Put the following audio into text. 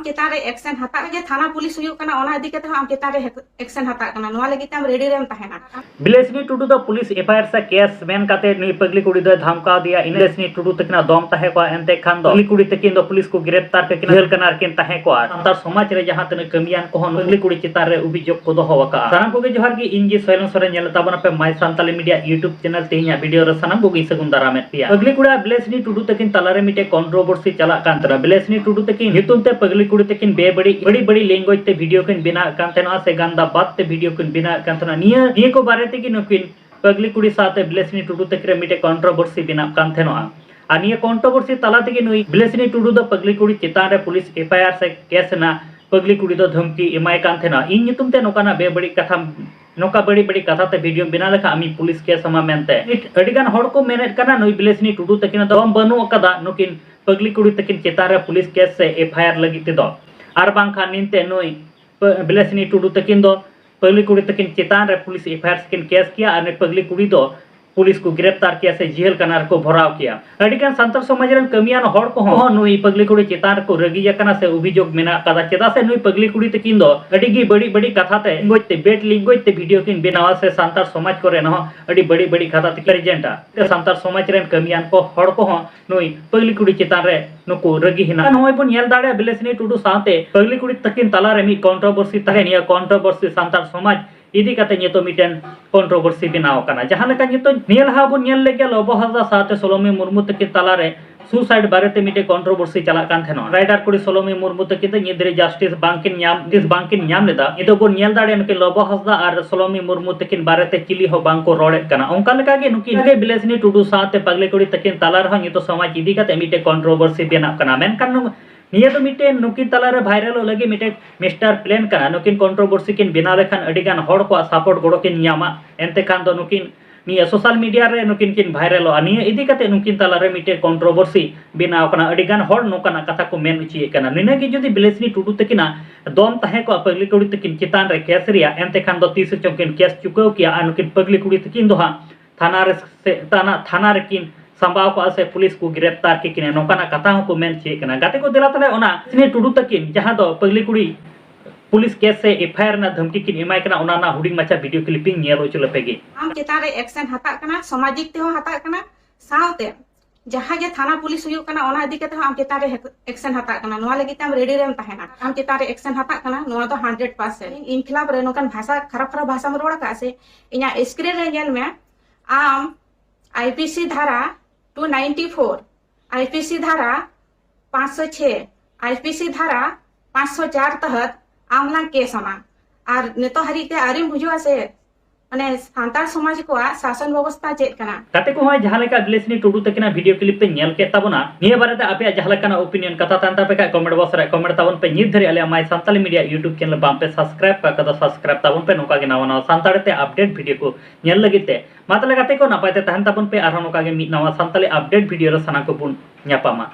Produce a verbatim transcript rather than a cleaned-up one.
ᱪᱮᱛᱟᱱ ᱨᱮ ᱮᱠᱥᱮᱱ ᱦᱟᱛᱟᱜ ᱡᱮ ᱛᱷᱟᱱᱟ ᱯᱩᱞᱤᱥ ᱦᱩᱭᱩᱜ ᱠᱟᱱᱟ, ᱚᱱᱟ ᱤᱫᱤ ᱠᱟᱛᱮ ᱦᱚᱸ ᱟᱢ ᱪᱮᱛᱟᱱ ᱨᱮ ᱮᱠᱥᱮᱱ ᱦᱟᱛᱟᱜ ᱠᱟᱱᱟ, ᱱᱚᱣᱟ ᱞᱟᱹᱜᱤᱫ ᱛᱮ ᱟᱢ ᱨᱮᱰᱤ ᱨᱮᱢ ᱛᱟᱦᱮᱱᱟ᱾ ᱵᱤᱞᱮᱥᱱᱤ ᱴᱩᱰᱩ ᱫᱚ ᱯᱩᱞᱤᱥ ᱮᱯᱷ ᱟᱭ ᱟᱨ ᱥᱮ ᱠᱮᱥ ᱢᱮᱱ ᱠᱟᱛᱮ ᱱᱩᱭ ᱯᱟᱜᱽᱞᱤ ᱠᱩᱲᱤ ᱫᱚᱭ ᱫᱷᱟᱢᱠᱟᱣ ᱫᱮᱭᱟ᱾ ᱤᱱᱟᱹ ᱵᱤᱞᱮᱥᱱᱤ ᱴᱩᱰᱩ ᱛᱟᱹᱠᱤᱱᱟᱜ ᱫᱚᱢ ᱛᱟᱦᱮᱸ ᱠᱚᱜᱼᱟ, ᱮᱱᱛᱮ ᱠᱷᱟᱱ ᱫᱚ ᱯᱟᱜᱽᱞᱤ ᱠᱩᱲᱤ ᱛᱟᱹᱠᱤᱱ ᱫᱚ ᱯᱩᱞᱤᱥ ᱠᱚ ᱜᱨᱮᱯᱛᱟᱨ ᱠᱟᱹᱠᱤᱱ ᱡᱮᱞ ᱠᱟᱱᱟ ᱨᱮᱠᱤᱱ ᱛᱟᱦᱮᱸ ᱠᱚᱜᱼᱟ᱾ ᱥᱟᱱᱛᱟᱲ ᱥᱚᱢᱟᱡᱽ ᱨᱮ ᱡᱟᱦᱟᱸ ᱛᱤᱱᱟᱹᱜ ᱠᱟᱹᱢᱤᱭᱟᱱ ᱠᱚᱦᱚᱸ ᱯᱟᱜᱽᱞᱤ ᱠᱩᱲᱤ ᱪᱮᱛᱟᱱ ᱨᱮ ᱚᱵᱷᱤᱡᱳᱜᱽ ᱠᱚ ᱫᱚᱦᱚ ᱟᱠᱟᱫᱼᱟ᱾ ᱥᱟᱱᱟᱢ ᱠᱚᱜᱮ ᱡᱚᱦᱟᱨ ᱜᱮ, ᱤᱧ ᱜᱮ ᱥᱚᱭᱞᱚᱱ ᱥᱚᱨᱮᱱ, ᱧᱮᱞ ᱛᱟᱵᱚᱱ ᱟᱯᱮ My Santhali Media YouTube channel᱾ ᱛᱮᱦᱮᱧᱟᱜ ᱵᱷᱤᱰᱤᱭᱳ ᱨᱮ ᱥᱟᱱᱟᱢ ᱠᱚᱜᱮᱧ ᱥᱟᱹᱜᱩᱱ ᱫᱟᱨᱟᱢᱮᱫ ᱯᱮᱭᱟ᱾ ᱯᱟᱜᱽᱞᱤ ᱠᱩᱲᱤ ᱟᱨ ᱵᱤᱞᱮᱥᱱᱤ ᱴᱩᱰᱩ ᱛᱟᱹᱠᱤᱱ ᱛᱟᱞᱟᱨᱮ ᱢᱤᱫᱴᱮᱡ ᱠᱚᱱᱴᱨᱳᱵᱷᱟᱨᱥᱤ ᱪᱟᱞᱟᱜ ᱠᱟᱱ ᱛᱟᱦᱮᱱᱟ᱾ ᱵᱤᱞᱮᱥᱱᱤ ᱴᱩᱰᱩ ᱛᱟᱹᱠᱤᱱ ᱧᱩᱛᱩᱢ ᱛᱮ ᱯᱟᱜᱽᱞᱤ ᱠᱩᱲᱤ ᱛᱟᱹᱠᱤᱱ ᱵᱮᱵᱟᱹᱲᱤᱡ, ᱵᱟᱹᱲᱤᱡ ᱵᱟᱹᱲᱤᱡ ᱞᱮᱝᱜᱩᱭᱮᱡᱽ ᱛᱮ ᱵᱷᱤᱰᱤᱭᱳ ᱠᱤᱱ ᱵᱮᱱᱟᱣᱮᱫ ᱠᱟᱱ ᱛᱟᱦᱮᱱᱟ ᱥᱮ ᱜᱟᱱᱫᱟ ᱵᱟᱛ ᱛᱮ ᱵᱷᱤᱰᱤᱭᱳ ᱠᱤᱱ ᱵᱮᱱᱟᱣᱮᱫ ᱠᱟᱱ ᱛᱟᱦᱮᱱᱟ᱾ ᱱᱤᱭᱟᱹ, ᱱᱤᱭᱟᱹ ᱠᱚ ᱵᱟᱨᱮ ᱛᱮᱜᱮ ᱱᱩᱠᱤᱱ ᱯᱟᱜᱽᱞᱤ ᱠᱩᱲᱤ ᱥᱟᱶᱛᱮ ᱵᱤᱞᱮᱥᱱᱤ ᱴᱩᱰᱩ ᱛᱟᱹᱠᱤᱱ ᱨᱮ ᱢᱤᱫᱴᱮᱡ ᱠᱚᱱᱴᱨᱳᱵᱷᱟᱨᱥᱤ ᱵᱮᱱᱟᱜ ᱠᱟᱱ ᱛᱟᱦᱮᱱᱚᱜᱼᱟ᱾ ᱟᱨ ᱱᱤᱭᱟᱹ ᱠᱚᱱᱴᱨᱳᱵᱷᱟᱨᱥᱤ ᱛᱟᱞᱟ ᱛᱮᱜᱮ ᱱᱩᱭ ᱵᱤᱞᱮᱥᱱᱤ ᱴᱩᱰᱩ ᱫᱚ ᱯᱟᱜᱽᱞᱤ ᱠᱩᱲᱤ ᱪᱮᱛᱟᱱ ᱨᱮ ᱯᱩᱞᱤᱥ ᱮᱯᱷ ᱟᱭ ᱟᱨ ᱥᱮ ᱠᱮᱥ ᱨᱮᱱᱟᱜ ᱯᱟᱜᱽᱞᱤ ᱠᱩᱲᱤ ᱫᱚ ᱫᱷᱟᱢᱠᱤ ᱮᱢᱟᱭ ᱠᱟᱱ ᱛᱟᱦᱮᱱᱟ, ᱤᱧ ᱧᱩᱛᱩᱢ ᱛᱮ ᱱᱚᱝᱠᱟᱱᱟᱜ ᱵᱮᱵᱟᱹᱲᱤᱡ ᱠᱟᱛᱷᱟ, ᱱᱚᱝᱠᱟ ᱵᱟᱹᱲᱤᱡ ᱵᱟᱹᱲᱤᱡ ᱠᱟᱛᱷᱟ ᱛᱮ ᱵᱷᱤᱰᱤᱭᱳ ᱵᱮᱱᱟᱣ ᱞᱮᱠᱷᱟᱱ ᱟᱢᱤᱧ ᱯᱩᱞᱤᱥ ᱠᱮᱥ ᱟᱢᱟ ᱢᱮᱱᱛᱮ᱾ ᱟᱹᱰᱤ ᱜᱟᱱ ᱦᱚᱲ ᱠᱚ ᱢᱮᱱᱮᱫ ᱠᱟᱱᱟ ᱱᱩᱭ ᱵᱤᱞᱮᱥᱱᱤ ᱴᱩᱰᱩ ᱛᱟᱹᱠᱤᱱᱟᱜ ᱫᱚ ᱫᱚᱢ ᱵᱟᱹᱱᱩᱜ ᱟᱠᱟᱫᱟ ᱱᱩᱠᱤᱱ ᱯᱟᱜᱽᱞᱤ ᱠᱩᱲᱤ ᱛᱟᱹᱠᱤᱱ ᱪᱮᱛᱟᱱ ᱨᱮ ᱯᱩᱞᱤᱥ ᱠᱮᱥ ᱥᱮ ᱮᱯᱷ ᱟᱭ ᱟᱨ ᱞᱟᱹᱜᱤᱫ ᱛᱮᱫᱚ, ᱟᱨ ᱵᱟᱝᱠᱷᱟᱱ ᱱᱤᱱᱛᱮ ᱱᱩᱭ ᱯᱟ-, ᱵᱤᱞᱮᱥᱱᱤ ᱴᱩᱰᱩ ᱛᱟᱹᱠᱤᱱ ᱫᱚ ᱯᱟᱜᱽᱞᱤ ᱠᱩᱲᱤ ᱛᱟᱹᱠᱤᱱ ᱪᱮᱛᱟᱱ ᱨᱮ ᱯᱩᱞᱤᱥ ᱮᱯᱷ ᱟᱭ ᱟᱨ ᱠᱤᱱ ᱠᱮᱥ ᱠᱮᱭᱟ ᱟᱨ ᱱᱩᱭ ᱯᱟᱜᱽᱞᱤ ᱠᱩᱲᱤ ᱫᱚ ᱯᱩᱞᱤᱥ ᱠᱚ ᱜᱨᱮᱯᱛᱟᱨ ᱠᱮᱭᱟ ᱥᱮ ᱡᱮᱞ ᱠᱟᱱᱟ ᱨᱮᱠᱚ ᱵᱷᱚᱨᱟᱣ ᱠᱮᱭᱟ᱾ ᱟᱹᱰᱤ ᱜᱟᱱ ᱥᱟᱱᱛᱟᱲ ᱥᱚᱢᱟᱡᱽ ᱨᱮᱱ ᱠᱟᱹᱢᱤᱭᱟᱱ ᱦᱚᱲ ᱠᱚᱦᱚᱸ ᱱᱩᱭ ᱯᱟᱜᱽᱞᱤ ᱠᱩᱲᱤ ᱪᱮᱛᱟᱱ ᱨᱮᱠᱚ ᱨᱟᱹᱜᱤ ᱟᱠᱟᱱᱟ ᱥᱮ ᱚᱵᱷᱤᱡᱳᱜᱽ ᱢᱮᱱᱟᱜ ᱟᱠᱟᱫᱟ, ᱪᱮᱫᱟᱜ ᱥᱮ ᱱᱩᱭ ᱯᱟᱜᱽᱞᱤ ᱠᱩᱲᱤ ᱛᱟᱹᱠᱤᱱ ᱫᱚ ᱟᱹᱰᱤ ᱜᱮ ᱵᱟᱹᱲᱤᱡ ᱵᱟᱹᱲᱤᱡ ᱠᱟᱛᱷᱟ ᱛᱮ ᱞᱮᱝᱜᱩᱭᱮᱡᱽ ᱛᱮ, ᱵᱮᱰ ᱞᱮᱝᱜᱩᱭᱮᱡᱽ ᱛᱮ ᱵᱷᱤᱰᱤᱭᱳ ᱠᱤᱱ ᱵᱮᱱᱟᱣᱟ ᱥᱮ ᱥᱟᱱᱛᱟᱲ ᱥᱚᱢᱟᱡᱽ ᱠᱚᱨᱮ ᱦᱚᱸ ᱟᱹᱰᱤ ᱵᱟᱹᱲᱤᱡ ᱵᱟᱹᱲᱤᱡ ᱠᱟᱛᱷᱟ ᱛᱮ ᱯᱨᱮᱡᱮᱱᱴᱟ᱾ ᱥᱟᱱᱛᱟᱲ ᱥᱚᱢᱟᱡᱽ ᱨᱮᱱ ᱠᱟᱹᱢᱤᱭᱟᱱ ᱠᱚ ᱦᱚᱲ ᱠᱚᱦᱚᱸ ᱱᱩᱭ ᱯᱟᱜᱽᱞᱤ ᱠᱩᱲᱤ ᱪᱮᱛᱟᱱ ᱨᱮ ᱱᱩᱠᱩ ᱨᱟᱹᱜᱤ ᱦᱮᱱᱟᱜ᱾ ᱱᱚᱜᱼᱚᱭ ᱵᱚᱱ ᱧᱮᱞ ᱫᱟᱲᱮᱭᱟᱜᱼᱟ ᱵᱤᱞᱮᱥᱱᱤ ᱴᱩᱰᱩ ᱥᱟᱶᱛᱮ ᱯᱟᱜᱽᱞᱤ ᱠᱩᱲᱤ ᱛᱟᱹᱠᱤᱱ ᱛᱟᱞᱟᱨᱮ ᱢᱤᱫ ᱠᱚᱱᱴᱨᱳᱵᱷᱟᱨᱥᱤ ᱛᱟᱦᱮᱸ, ᱱᱤᱭᱟᱹ ᱠᱚᱱᱴᱨᱳᱵᱷᱟᱨᱥᱤ ᱥᱟᱱᱛᱟᱲ ᱥᱚᱢᱟᱡᱽ ᱤᱫᱤ ᱠᱟᱛᱮ ᱱᱤᱛᱚᱜ ᱢᱤᱫᱴᱮᱱ ᱠᱚᱱᱴᱨᱳᱵᱷᱟᱨᱥᱤ ᱵᱮᱱᱟᱣ ᱟᱠᱟᱱᱟ᱾ ᱡᱟᱦᱟᱸ ᱞᱮᱠᱟ ᱱᱤᱛᱚᱜ ᱱᱤᱭᱟᱹ ᱞᱟᱦᱟ ᱵᱚᱱ ᱧᱮᱞ ᱞᱮᱫ ᱜᱮᱭᱟ, ᱞᱚᱵᱚ ᱦᱟᱸᱥᱫᱟ ᱥᱟᱶᱛᱮ ᱥᱳᱞᱳᱢᱤ ᱢᱩᱨᱢᱩ ᱛᱟᱹᱠᱤᱱ ᱛᱟᱞᱟᱨᱮ ᱥᱩᱥᱟᱭᱤᱰ ᱵᱟᱨᱮᱛᱮ ᱢᱤᱫᱴᱮᱡ ᱠᱚᱱᱴᱨᱳᱵᱷᱟᱨᱥᱤ ᱪᱟᱞᱟᱜ ᱠᱟᱱ ᱛᱟᱦᱮᱱᱟ᱾ ᱨᱟᱭᱰᱟᱨ ᱠᱩᱲᱤ ᱥᱳᱞᱳᱢᱤ ᱢᱩᱨᱢᱩ ᱛᱟᱹᱠᱤᱱ ᱫᱚ ᱱᱤᱛ ᱫᱷᱟᱹᱨᱤᱡ ᱡᱟᱥᱴᱤᱥ ᱵᱟᱝᱠᱤᱱ ᱧᱟᱢ, ᱡᱟᱥᱴᱤᱥ ᱵᱟᱝᱠᱤᱱ ᱧᱟᱢ ᱞᱮᱫᱟ᱾ ᱱᱤᱛᱚᱜ ᱵᱚᱱ ᱧᱮᱞ ᱫᱟᱲᱮᱭᱟᱜᱼᱟ ᱱᱩᱠᱤᱱ ᱞᱚᱵᱚ ᱦᱟᱸᱥᱫᱟ ᱟᱨ ᱥᱳᱞᱳᱢᱤ ᱢᱩᱨᱢᱩ ᱛᱟᱹᱠᱤᱱ ᱵᱟᱨᱮᱛᱮ ᱪᱤᱞᱤ ᱦᱚᱸ ᱵᱟᱝ ᱠᱚ ᱨᱚᱲᱮᱫ ᱠᱟᱱᱟ᱾ ᱚᱱᱠᱟ ᱞᱮᱠᱟ ᱜᱮ ᱱᱩᱠᱤᱱ ᱜᱮ ᱵᱤᱞᱮᱥᱱᱤ ᱴᱩᱰᱩ ᱥᱟᱶᱛᱮ ᱯᱟᱜᱽᱞᱤ ᱠᱩᱲᱤ ᱛᱟᱹᱠᱤᱱ ᱛᱟᱞᱟ ᱨᱮᱦᱚᱸ ᱱᱤᱛᱚᱜ ᱥᱚᱢᱟᱡᱽ ᱤᱫᱤ ᱠᱟᱛᱮ ᱢᱤᱫᱴᱮᱡ ᱠᱚᱱᱴᱨᱳᱵᱷᱟᱨᱥᱤ ᱵᱮᱱᱟᱜ ᱠᱟᱱᱟ᱾ ᱢᱮᱱᱠᱷᱟᱱ ᱱᱩ-, ᱱᱤᱭᱟᱹ ᱫᱚ ᱢᱤᱫᱴᱮᱱ ᱱᱩᱠᱤᱱ ᱛᱟᱞᱟᱨᱮ ᱵᱷᱟᱭᱨᱟᱞᱚᱜ ᱞᱟᱹᱜᱤᱫ ᱢᱤᱫᱴᱮᱡ ᱢᱟᱥᱴᱟᱨ ᱯᱞᱮᱱ ᱠᱟᱱᱟ᱾ ᱱᱩᱠᱤᱱ ᱠᱚᱱᱴᱨᱳᱵᱷᱟᱨᱥᱤ ᱠᱤᱱ ᱵᱮᱱᱟᱣ ᱞᱮᱠᱷᱟᱱ ᱟᱹᱰᱤ ᱜᱟᱱ ᱦᱚᱲ ᱠᱚᱣᱟᱜ ᱥᱟᱯᱳᱨᱴ ᱜᱚᱲᱚ ᱠᱤᱱ ᱧᱟᱢᱟ᱾ ᱮᱱᱛᱮ ᱠᱷᱟᱱ ᱫᱚ ᱱᱩᱠᱤᱱ ᱱᱤᱭᱟᱹ ᱥᱳᱥᱟᱞ ᱢᱤᱰᱤᱭᱟ ᱨᱮ ᱱᱩᱠᱤᱱ ᱠᱤᱱ ᱵᱷᱟᱭᱨᱟᱞᱚᱜᱼᱟ᱾ ᱱᱤᱭᱟᱹ ᱤᱫᱤ ᱠᱟᱛᱮ ᱱᱩᱠᱤᱱ ᱛᱟᱞᱟᱨᱮ ᱢᱤᱫᱴᱮᱡ ᱠᱚᱱᱴᱨᱳᱵᱷᱟᱨᱥᱤ ᱵᱮᱱᱟᱣ ᱠᱟᱱᱟ᱾ ᱟᱹᱰᱤ ᱜᱟᱱ ᱦᱚᱲ ᱱᱚᱝᱠᱟᱱᱟᱜ ᱠᱟᱛᱷᱟ ᱠᱚ ᱢᱮᱱ ᱦᱚᱪᱚᱭᱮᱫ ᱠᱟᱱᱟ, ᱱᱤᱱᱟᱹᱜ ᱜᱮ ᱡᱩᱫᱤ ᱵᱤᱞᱮᱥᱱᱤ ᱴᱩᱰᱩ ᱛᱟᱹᱠᱤᱱᱟᱜ ᱫᱚᱢ ᱛᱟᱦᱮᱸ ᱠᱚᱜᱼᱟ ᱯᱟᱜᱽᱞᱤ ᱠᱩᱲᱤ ᱛᱟᱹᱠᱤᱱ ᱪᱮᱛᱟᱱ ᱨᱮ ᱠᱮᱥ ᱨᱮᱭᱟᱜ, ᱮᱱᱛᱮ ᱠᱷᱟᱱ ᱫᱚ ᱛᱤᱥ ᱪᱚᱝ ᱠᱤᱱ ᱠᱮᱥ ᱪᱩᱠᱟᱹᱣ ᱠᱮᱭᱟ ᱟᱨ ᱱᱩᱠᱤᱱ ᱯᱟᱜᱽᱞᱤ ᱠᱩᱲᱤ ᱛᱟᱹᱠᱤᱱ ᱫᱚ ᱦᱟᱸᱜ ᱛᱷᱟᱱᱟ ᱨᱮ ᱥᱮ-, ᱛᱷᱟᱱᱟ, ᱛᱷᱟᱱᱟ ᱨᱮᱠᱤᱱ ᱥᱟᱢᱵᱟᱣ ᱠᱚᱜᱼᱟ ᱥᱮ ᱯᱩᱞᱤᱥ ᱠᱚ ᱜᱨᱮᱯᱛᱟᱨ ᱠᱮ ᱠᱤᱱᱟ, ᱱᱚᱝᱠᱟᱱᱟᱜ ᱠᱟᱛᱷᱟ ᱦᱚᱸᱠᱚ ᱢᱮᱱ ᱦᱚᱪᱚᱭᱮᱫ ᱠᱟᱱᱟ᱾ ᱜᱟᱛᱮ ᱠᱚ, ᱫᱮᱞᱟ ᱛᱟᱦᱞᱮ ᱚᱱᱟ ᱥᱤᱱᱤ ᱴᱩᱰᱩ ᱛᱟᱹᱠᱤᱱ ᱡᱟᱦᱟᱸ ᱫᱚ ᱯᱟᱹᱜᱽᱞᱤ ᱠᱩᱲᱤ ᱯᱩᱞᱤᱥ ᱠᱮᱥ ᱥᱮ ᱮᱯᱷ ᱟᱭ ᱟᱨ ᱨᱮᱱᱟᱜ ᱫᱷᱟᱢᱠᱤ ᱠᱤᱱ ᱮᱢᱟᱭ ᱠᱟᱱᱟ, ᱚᱱᱟ ᱨᱮᱱᱟᱜ ᱦᱩᱰᱤᱧ ᱢᱟᱪᱷᱟ ᱵᱷᱤᱰᱤᱭᱳ ᱠᱞᱤᱯᱤᱝ ᱧᱮᱞ ᱦᱚᱪᱚ ᱞᱮᱯᱮ ᱜᱮ᱾ ᱟᱢ ᱪᱮᱛᱟᱱ ᱨᱮ ᱮᱠᱥᱮᱱ ᱦᱟᱛᱟᱜ ᱠᱟᱱᱟ, ᱥᱟᱢᱟᱡᱤᱠ ᱛᱮᱦᱚᱸ ᱦᱟᱛᱟᱜ ᱠᱟᱱᱟ, ᱥᱟᱶᱛᱮ ᱡᱟᱦᱟᱸ ᱜᱮ ᱛᱷᱟᱱᱟ ᱯᱩᱞᱤᱥ ᱦᱩᱭᱩᱜ ᱠᱟᱱᱟ, ᱚᱱᱟ ᱤᱫᱤ ᱠᱟᱛᱮ ᱦᱚᱸ ᱟᱢ ᱪᱮᱛᱟᱱ ᱨᱮ ᱮᱠᱥᱮᱱ ᱦᱟᱛᱟᱜ ᱠᱟᱱᱟ᱾ ᱱᱚᱣᱟ ᱞᱟᱹᱜᱤᱫ ᱛᱮ ᱟᱢ ᱨᱮᱰᱤ ᱨᱮᱢ ᱛᱟᱦᱮᱱᱟ᱾ ᱟᱢ ᱪᱮᱛᱟᱱ ᱨᱮ ᱮᱠᱥᱮᱱ ᱦᱟᱛᱟᱜ ᱠᱟᱱᱟ, ᱱᱚᱣᱟ ᱫᱚ ᱦᱟᱱᱰᱨᱮᱰ ᱯᱟᱨᱥᱮᱱᱴ᱾ ᱤᱧ ᱠᱷᱤᱞᱟᱯ ᱨᱮ ᱱᱚᱝᱠᱟᱱ ᱵᱷᱟᱥᱟ, ᱠᱷᱟᱨᱟᱯ ᱠᱷᱟᱨᱟᱯ ᱵᱷᱟᱥᱟᱢ ᱨᱚᱲ ᱟᱠᱟᱫ ᱥᱮ, ᱤᱧᱟᱹᱜ ᱥᱠᱨᱤᱱ ᱨᱮ ᱧᱮᱞ ᱢᱮ, ᱟᱢ ᱟᱭ ᱯᱤ ᱥᱤ ᱫᱷᱟᱨᱟ two ninety four, I P C ᱫᱷᱟᱨᱟ ᱯᱟᱸᱪᱥᱚ ᱪᱷᱮ, ᱟᱭ ᱯᱤ ᱥᱤ ᱫᱷᱟᱨᱟ ᱯᱟᱸᱪᱥᱚ ᱪᱟᱨ ᱛᱚᱦᱚᱛ ᱟᱢ ᱞᱟᱝ ᱠᱮᱥ ᱟᱢᱟ᱾ ᱟᱨ ᱱᱤᱛᱚᱜ ᱦᱟᱹᱨᱤᱡ ᱛᱮ ᱟᱹᱣᱨᱤᱢ ᱵᱩᱡᱷᱟᱹᱣᱟ ᱥᱮ, ᱢᱟᱱᱮ, ᱥᱟᱱᱛᱟᱲ ᱥᱚᱢᱟᱡᱽ ᱠᱚᱣᱟᱜ ᱥᱟᱥᱚᱱ ᱵᱮᱵᱚᱥᱛᱷᱟ ᱪᱮᱫ ᱠᱟᱱᱟ? ᱜᱟᱛᱮ ᱠᱚ, ᱦᱚᱸᱜᱼᱚᱭ ᱡᱟᱦᱟᱸ ᱞᱮᱠᱟ ᱵᱤᱞᱮᱥᱤᱱᱤ ᱴᱩᱰᱩ ᱛᱟᱹᱠᱤᱱᱟᱜ ᱵᱷᱤᱰᱤᱭᱳ ᱠᱞᱤᱯ ᱯᱮ ᱧᱮᱞ ᱠᱮᱫ ᱛᱟᱵᱚᱱᱟ, ᱱᱤᱭᱟᱹ ᱵᱟᱨᱮᱛᱮ ᱟᱯᱮᱭᱟᱜ ᱡᱟᱦᱟᱸ ᱞᱮᱠᱟᱱᱟᱜ ᱚᱯᱤᱱᱤᱭᱚᱱ ᱠᱟᱛᱷᱟ ᱛᱟᱦᱮᱱ ᱛᱟᱯᱮ ᱠᱷᱟᱡ ᱠᱚᱢᱮᱱᱴ ᱵᱚᱠᱥ ᱨᱮ ᱠᱚᱢᱮᱱᱴ ᱛᱟᱵᱚᱱ ᱯᱮ᱾ ᱱᱤᱛ ᱫᱷᱟᱹᱨᱤᱡ ᱟᱞᱮᱭᱟᱜ ᱢᱟᱭ ᱥᱟᱱᱛᱟᱞᱤ ᱢᱤᱰᱤᱭᱟ ᱭᱩᱴᱩᱵᱽ ᱪᱮᱱᱮᱞ ᱵᱟᱝ ᱯᱮ ᱥᱟᱵᱥᱠᱨᱟᱭᱤᱵ ᱠᱟᱜ ᱠᱷᱟᱡ ᱫᱚ ᱥᱟᱵᱥᱠᱨᱟᱭᱤᱵ ᱛᱟᱵᱚᱱ ᱯᱮ, ᱱᱚᱝᱠᱟ ᱜᱮ ᱱᱟᱣᱟ ᱱᱟᱣᱟ ᱥᱟᱱᱛᱟᱲᱤ ᱛᱮ ᱟᱯᱰᱮᱴ ᱵᱷᱤᱰᱤᱭᱳ ᱠᱚ ᱧᱮᱞ ᱞᱟᱹᱜᱤᱫ ᱛᱮ᱾ ᱢᱟ ᱛᱟᱦᱞᱮ ᱜᱟᱛᱮ ᱠᱚ, ᱱᱟᱯᱟᱭ ᱛᱮ ᱛᱟᱦᱮᱱ ᱛᱟᱵᱚᱱ ᱯᱮ, ᱟᱨᱦᱚᱸ ᱱᱚᱝᱠᱟ ᱜᱮ ᱢᱤᱫ ᱱᱟᱣᱟ ᱥᱟᱱᱛᱟᱞᱤ ᱟᱯᱰᱮᱴ ᱵᱷᱤᱰᱤᱭᱳ ᱨᱮ ᱥᱟᱱᱟᱢ ᱠᱚᱵᱚᱱ ᱧᱟᱯᱟᱢᱟ᱾